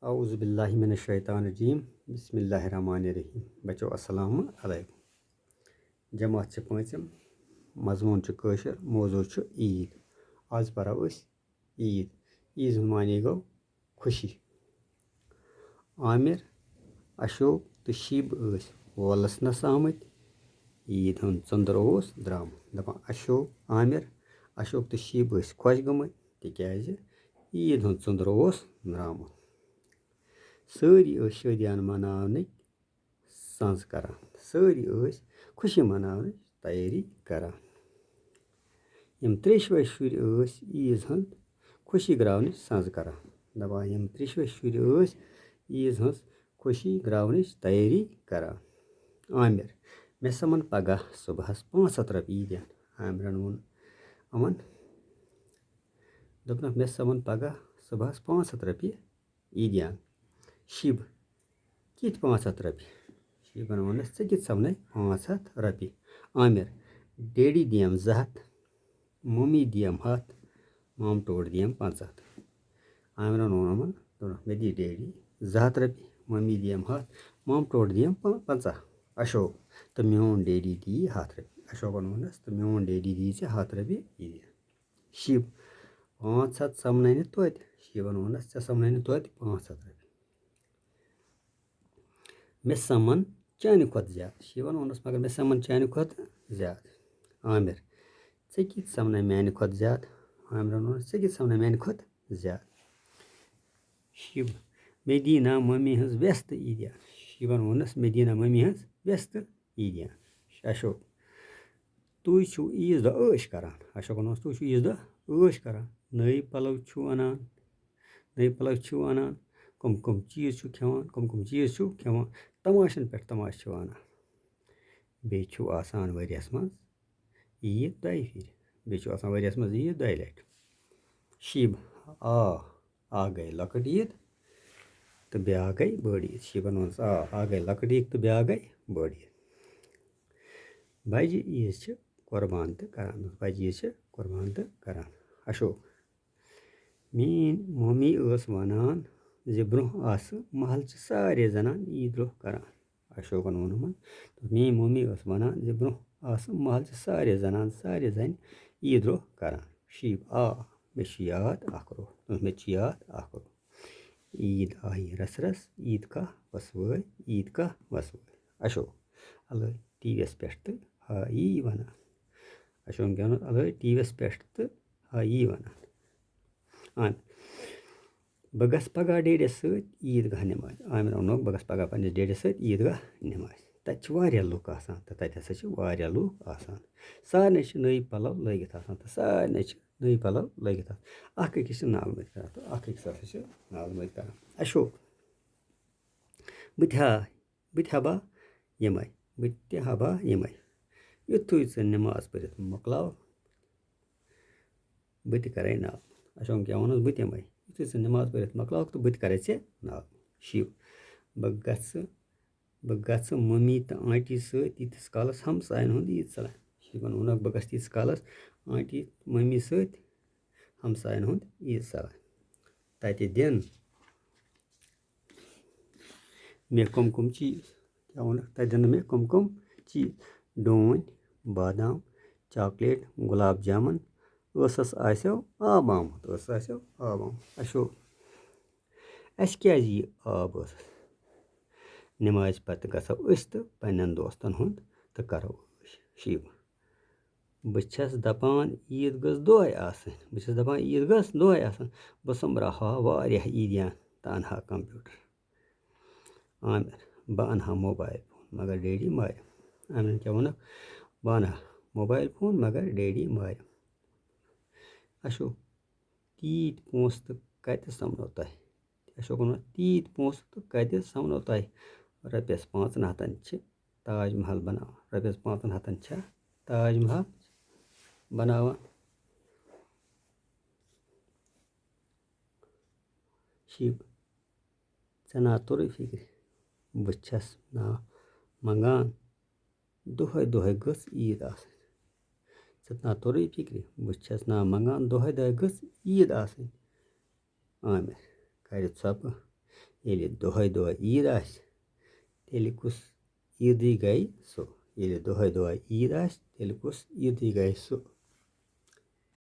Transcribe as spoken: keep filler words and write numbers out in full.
اعوذ باللہ من الشیطان الرجیم۔ بسم اللہ الرحمن الرحیم۔ بچو، السلام علیکم۔ جماعت چھِ پٲنٛژِم، مضموٗن چھُ کٲشُر، موضوع چھُ عیٖد۔ آز پَرو أسۍ عیٖد۔ عیٖد ہُنٛد معنی گوٚو خوشی۔ عامر، اشوک تہٕ شیٖبہٕ ٲسۍ وۄلسنس آمٕتۍ۔ عیٖد ہُنٛد ژٔنٛدٕر اوس درٛامُت۔ دَپان اشوک، عامر، اشوک تہٕ شیٖبہٕ ٲسۍ خۄش گٔمٕتۍ، تِکیٛازِ عیٖد ہُنٛد ژٔنٛدٕر اوس درٛامُت۔ سٲری ٲسۍ شٲدیانہٕ مناونٕکۍ سَنٛز کران۔ سٲری ٲسۍ خوشی مناونٕچ تیٲری کران۔ یِم تریشوے شُرۍ ٲسۍ عیٖز ہٕنٛز خوشی گراونٕچ سَنٛز کران۔ دَپان، یِم تریشوے شُرۍ ٲسۍ عیٖز ہٕنٛز خوشی گراونٕچ تیٲری کران۔ عامر، مےٚ سَمَن پگاہ صُبحَس پانٛژھ ہَتھ رۄپیہِ عیٖدیان۔ عامرَن ووٚن یِمَن، دوٚپنَکھ، مےٚ سَمَن پگاہ صُبحَس پانٛژھ ہَتھ رۄپیہِ عیٖدیان۔ شیٖبہٕ، کِتھ پانٛژھ ہَتھ رۄپیہِ؟ شیٖبَن ووٚنُس، ژےٚ کِتھ سَمنَے پانٛژھ ہَتھ رۄپیہِ؟ عامر، ڈیڈی دِیَم زٕ ہَتھ، مٔمی دِیَم ہَتھ، مامہٕ ٹوٹھ دِیَم پنٛژاہ۔ عامرَن ووٚن یِمَن، دوٚپنَکھ، مےٚ دِ ڈیڈی زٕ ہَتھ رۄپیہِ، مٔمی دِیَم ہَتھ، مامہٕ ٹوٹھ دِیَم پَ-، پنٛژاہ۔ اشوک، تہٕ میون ڈیڈی دی ہَتھ رۄپیہِ۔ اشوکَن ووٚنُس، تہٕ میون ڈیڈی دی ژےٚ ہَتھ رۄپیہِ عیٖدیان۔ شیٖبہٕ، پانٛژھ ہَتھ سَمنَے نہٕ توتہِ۔ شیٖبَن ووٚنُس، ژےٚ سَمنَے نہٕ توتہِ پانٛژھ ہَتھ رۄپیہِ۔ مےٚ سَمَن چانہِ کھۄتہٕ زیادٕ۔ شیٖبَن ووٚنُس، مگر مےٚ سَمَن چانہِ کھۄتہٕ زیادٕ۔ عامر، ژےٚ کِتھ سَمنَے میٛانہِ کھۄتہٕ زیادٕ؟ عامرَن ووٚنُس، ژےٚ کِتھ سَمنَے میٛانہِ کھۄتہٕ زیادٕ؟ شیٖبہٕ، مےٚ دی نا مٔمی ہٕنٛز وٮ۪ستہٕ عیٖدیان۔ شیٖبَن ووٚنُس، مےٚ دی نا مٔمی ہٕنٛز وٮ۪ستہٕ عیٖدیان۔ اشوک، تُہۍ چھِو عیٖذ دۄہ عٲش کران۔ اشوکَن ووٚنُس، تُہۍ چھِو عیٖذ دۄہ عٲش کران۔ نٔے پَلو چھِو اَنان، نٔے پَلو چھِو اَنان۔ کٕم کٕم چیٖز چھِو کھٮ۪وان، کٕم کٕم چیٖز چھِو کھٮ۪وان۔ تماشَن پٮ۪ٹھ تماشہٕ چھِو اَنان۔ بیٚیہِ چھِو آسان ؤریَس منٛز عیٖد دۄیہِ پھِرِ۔ بیٚیہِ چھِو آسان ؤریَس منٛز عیٖد دۄیہِ لَٹہِ۔ شیٖبہٕ، آ، اَکھ گٔے لۄکٕٹ عیٖد تہٕ بیٛاکھ گٔے بٔڑ عیٖد۔ شیٖبَن ووٚنُس، آ، اَکھ گٔے لۄکٕٹ عیٖد تہٕ بیٛاکھ گٔے بٔڑ عیٖد۔ بَجہِ عیٖذ چھِ قۄربان تہٕ کران۔ بَجہِ عیٖذ چھِ قۄربان تہٕ کران۔ اشوک، میٛٲنۍ مٔمی ٲس وَنان زِ برٛونٛہہ آسہٕ محلہٕ چہِ سارے زَنان عیٖد روٚف کران۔ اشوکَن ووٚن یِمَن، دوٚپُن، میٛٲنۍ مٔمی ٲس وَنان زِ برٛونٛہہ آسہٕ محلہٕ چہِ سارے زَنان، سارے زَنہِ عیٖد روٚف کران۔ شیٖبہٕ، آ، مےٚ چھُ یاد اَکھ روٚف۔ دوٚپُن، مےٚ چھُ یاد اَکھ روٚف۔ عیٖد آیہِ رَسہٕ رَسہٕ، عیٖد کاہ وَسہٕ وٲے، عیٖد کاہ وَسہٕ وٲے۔ اشوک، اَلہٕ ٹی وی یَس پٮ۪ٹھ تہٕ ہا یی وَنان۔ اشوکَن ووٚن، اَلہٕ ٹی وی یَس پٮ۪ٹھ تہٕ ہا یی وَنان۔ اَہَن۔ بہٕ گژھٕ پگاہ ڈیڈیَس سۭتۍ عیٖد گاہ نٮ۪مازِ۔ عامرَن ووٚنُکھ، بہٕ گژھٕ پگاہ پنٛنِس ڈیڈیَس سۭتۍ عیٖد گاہ نٮ۪مازِ۔ تَتہِ چھِ واریاہ لُکھ آسان تہٕ تَتہِ ہسا چھِ واریاہ لُکھ آسان۔ سارنٕے چھِ نٔوۍ پَلو لٲگِتھ آسان تہٕ سارنٕے چھِ نٔوۍ پَلو لٲگِتھ آسان۔ اَکھ أکِس چھِ نالہٕ مٔتۍ کران تہٕ اَکھ أکِس ہسا چھِ نالہٕ مٔتۍ کران۔ اشوک، بہٕ تہِ ہا، بہٕ تہِ ہا با یِمَے، بہٕ تہِ ہا با یِمَے۔ یُتھُے ژٕ نٮ۪ماز پٔرِتھ مۄکلاو، بہٕ تہِ کَرَے نالہٕ مٔتۍ۔ اشوکَن کیٛاہ ووٚنُس، بہٕ تہِ یِمَے۔ یُتھُے ژٕ نٮ۪ماز پٔرِتھ مۄکلاوَکھ تہٕ بہٕ تہِ کَرَے ژےٚ نالہٕ مٔتۍ۔ شیٖبہٕ، بہٕ گژھٕ، بہٕ گژھٕ مٔمی تہٕ آنٹی سۭتۍ ییٖتِس کالَس ہمسایَن ہُنٛد عیٖد سالان۔ شیٖبَن ووٚنُکھ، بہٕ گژھٕ تیٖتِس کالَس آنٹی مٔمی سۭتۍ ہمسایَن ہُنٛد عیٖد سالان۔ تَتہِ دِن مےٚ کٕم کٕم چیٖز؟ کیٛاہ ووٚنُکھ؟ تَتہِ دِنہٕ مےٚ کٕم کٕم چیٖز؟ ڈوٗنۍ، بادام، چاکلیٹ، گۄلاب جامُن۔ ٲسَس آسیو آب آمُت، ٲسَس آسیو آب آمُت۔ اَسیو، اَسہِ کیٛازِ یی آب ٲسَس؟ نٮ۪مازِ پَتہٕ گژھو أسۍ تہٕ پنٛنٮ۪ن دوستَن ہُنٛد تہٕ کَرو عٲش۔ شیٖبہٕ، بہٕ چھَس دَپان، عیٖد گٔژھ دۄہَے آسٕنۍ۔ بہٕ چھَس دَپان، عیٖد گٔژھ دۄہَے آسٕنۍ۔ بہٕ سوٚمبراوہا واریاہ عیٖدیان تہٕ اَنہٕ ہا کَمپیوٗٹَر۔ عامر، بہٕ اَنہٕ ہا موبایِل فون، مگر ڈیڈی مارِ۔ عامرَن کیٛاہ ووٚنُکھ؟ بہٕ اَنہٕ ہا موبایِل فون، مگر ڈیڈی مارِ۔ اَسیو، تیٖتۍ پونٛسہٕ تہٕ کَتہِ سَمنو تۄہہِ؟ اَسیو ووٚنمُت، تیٖتۍ پونٛسہٕ تہٕ کَتہِ سَمنو تۄہہِ؟ رۄپیَس پانٛژَن ہَتَن چھِ تاج محل بَناوان۔ رۄپیَس پانٛژَن ہَتَن چھا تاج محل بَناوان؟ شیٖبہٕ، ژےٚ نا توٚرُے فِکرِ؟ بہٕ چھَس نا منٛگان، دۄہَے دۄہَے گٔژھ عیٖد آسٕنۍ۔ ژےٚ نا توٚرُے فِکرِ؟ بہٕ چھَس نا منٛگان، دۄہَے دۄہَے گٔژھ عیٖد آسٕنۍ۔ عامر کَرِ ژھۄپہٕ، ییٚلہِ دۄہَے دۄہَے عیٖد آسہِ، تیٚلہِ کُس عیٖدٕے گٔے سُہ؟ ییٚلہِ دۄہَے دۄہَے عیٖد آسہِ، تیٚلہِ کُس عیٖدٕے گٔے سُہ؟